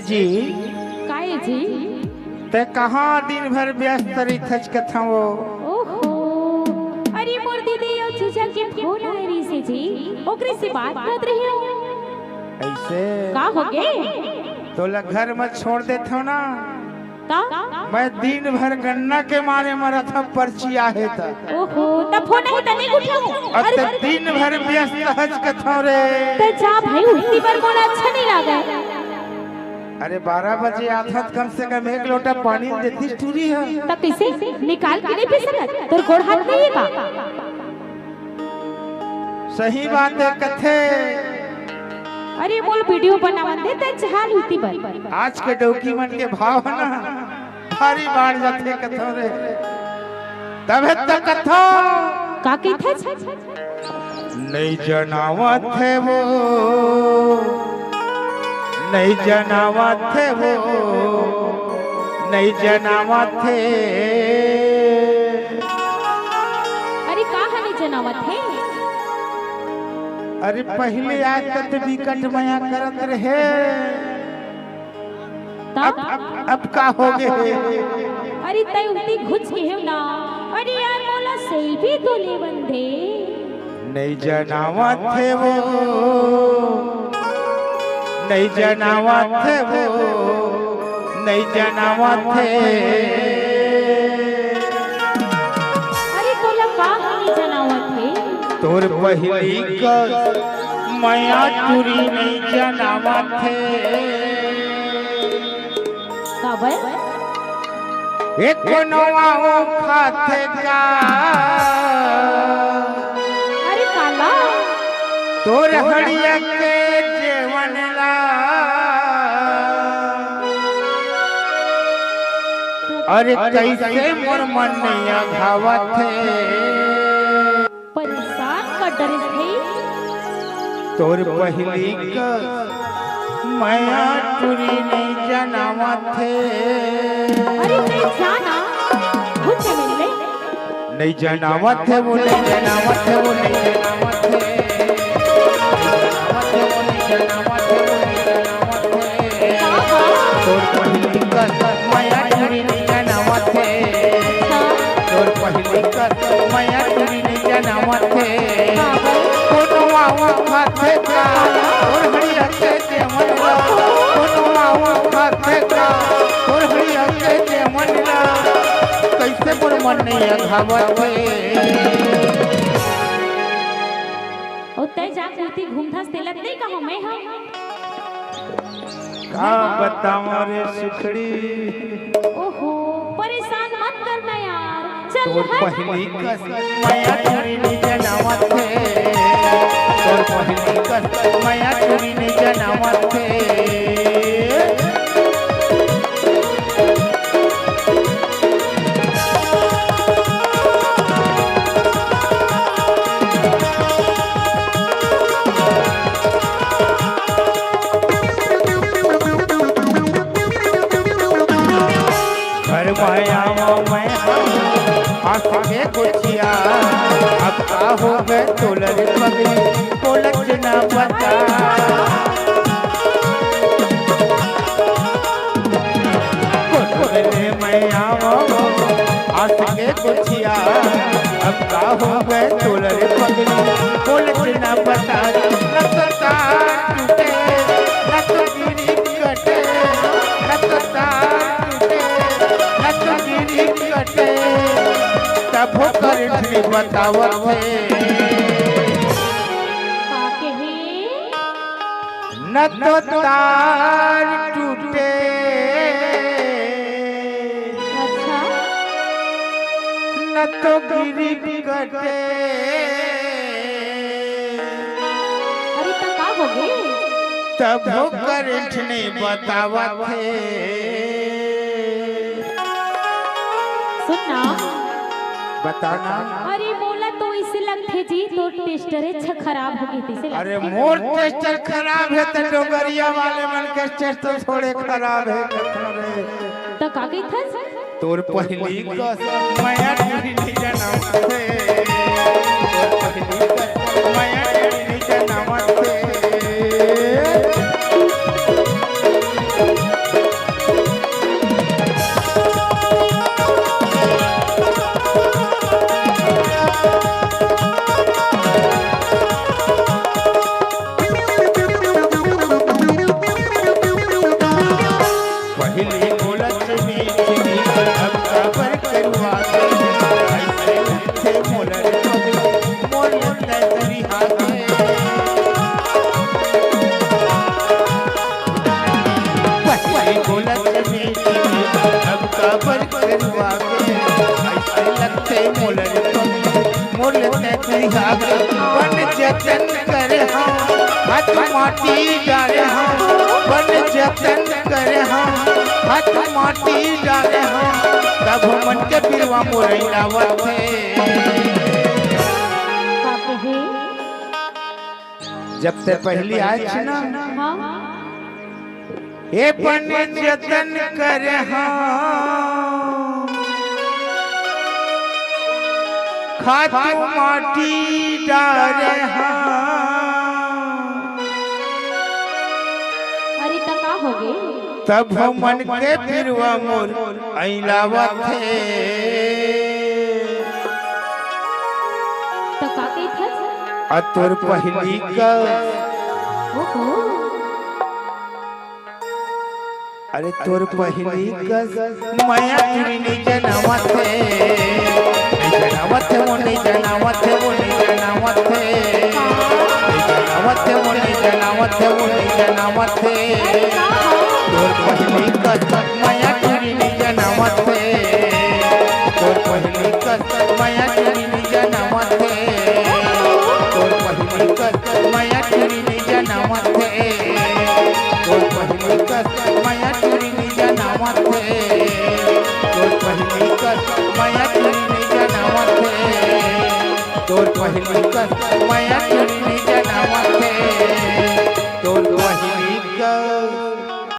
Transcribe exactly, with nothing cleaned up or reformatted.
जी। काय जी? ते कहाँ दिन भर व्यस्त रहिथस कथंव? ओहो, अरे मोर दीदी अउ जीजा के फोन आए रहिसे जी, ओकरे से बात करत रहियो। ऐसे? का होगे? तोला घर म छोड़ देथंव ना। त? मैं दिन भर गन्ना के मारे मरत हंव, पर्ची आहे त। ओहो, त फोन आही त नइ उठाहूं। अब अरे, त दिन भर व्यस्त हस कथंव रे। त जा भाई, उठती बर मोला अच्छा नइ लागे। अरे, बारह बजे आथंव त कम से कम एक लोटा पानी देतिस टूरी ह। त कइसे निकाल के नइ पी सकत? तोर गोड़ हाथ नइ हे का? सही बात हे कथे। अरे मोला वीडियो बनावन दे, त झाल उठती बर। आज के डौकी मन के भाव हे ना, भारी बाढ़ जाथे कथंव रे। तभे त कथंव। का कहिथस? नइ जनावत हे वो, नइ जनावत हे वो, नइ जनावत हे। अरे का ह नइ जनावत हे? अरे पहिले आय त बिकट मया करत रहे। त? अब, अब, अब का होगे हे? अरे तैं उहती घुच गे हव ना। अरे यार, मोला सेल्फी तो लेवन दे। नइ जनावत हे वो, नइ जनावत हे वो, नइ जनावत हे। अरे तोला का नइ जनावत हे? तोर पहिली कस मया टूरी नइ जनावत हे। काबर? ए कोनो आऊ खाथे का? अरे काला? तोर हड़िया के जेवन ला। अरे कइसे मोर मन नइ अघावत हे। परेशान कर डरिस भई। तोर पहिली कस मया टूरी नइ जनावत हे। अरे तैं जाना, घुच मिल ले। नइ जनावत हे वो, नइ जनावत हे वो, नइ जनावत हे। नइ जनावत हे वो, नइ जनावत हे वो, नइ जनावत हे। का, का? तोर पहिली कस मया टूरी नइ जनावत हे। अच्छा। तोर पहिली कस मया टूरी नइ जनावत हे। हाँ भाई। कोनो आऊ खाथे का? तोर हड़िया के जेवन ला। कोनो आऊ खाथे का? तोर हड़िया के जेवन ला। कइसे मोर मन नइ अघावत हे। अउ तैं जाके उहती घूमथस तेला नइ कहंव मैं ह। का बतावंव रे सुखड़ी। ओहो, परेशान मत करना यार। चल तोर हट। पहिली कस मया टूरी नइ जनावत हे। तोर पहिली कस मया टूरी नइ जनावत हे। घर म आवा मैं आस के गोठिया, अब का होगे तोला रे पगली, बोलच ना बता। कोठरे मैं आवा आस के गोठिया, अब का होगे तोला रे पगली, बोलच ना बता। न तो तार टूटे, न तो गिरी कटे, न तो तार टूटे, न तो गिरी कटे, तभो करंट नइ बतावत हे। का कहे? न तो तार टूटे, अच्छा। न तो गिरी कटे। अरे, त का होगे? तभो करंट नइ बतावत हे। सुन ना। बता ना। अरे, मोला तो अइसे लगथे जी, तोर टेस्टर अच्छा खराब होगे तइसे लगथे। अरे, मोर टेस्टर खराब हे, त डोंगरिया वाले मन के टेस्टर थोड़े खराब हे, कथंव रे। त का कहिथस? तोर पहिली कस मया टूरी नइ जनावत हे। तोर पहिली कस मया टूरी नइ जनावत हे। रिहा के। पहली बोलत मीठी, अब काबर करुआ के। अइसे लगथे मोर लड़का, मोर ले तैं रिहा के। बन जतन करे हँव, हाथ माटी डारे हँव। बन जतन करे हँव, हाथ माटी डारे हँव। तभो मन के पिरवा मोर अइलावत हे। बाप रे। जब तैं पहली आएच ना, हाँ। ए बन जतन करे हँव, खातू माटी डारे हँव। अरे त का होगे? तभो मन के पिरवा मोर अइलावत हे। त का कहिथस? अ तोर पहली कस। ओहो। अरे तोर पहली कस मया टुरी नी जनावत हे। नी जनावत हे, वो नी जनावत हे, वो नी जनावत हे। नी जनावत हे, वो नी जनावत हे, वो नी जनावत हे। तोर पहली कस मया टुरी नी जनावत हे। तोर पहली कस मया टुरी नी जनावत हे। तोर पहली कस मया टुरी नी जनावत हे। तोर पहली कस मया टुरी नी जनावत हे। तोर पहली कस मया टुरी नी जनावत हे। तोर पहली कस मया टुरी नी जनावत हे। तोर पहली कस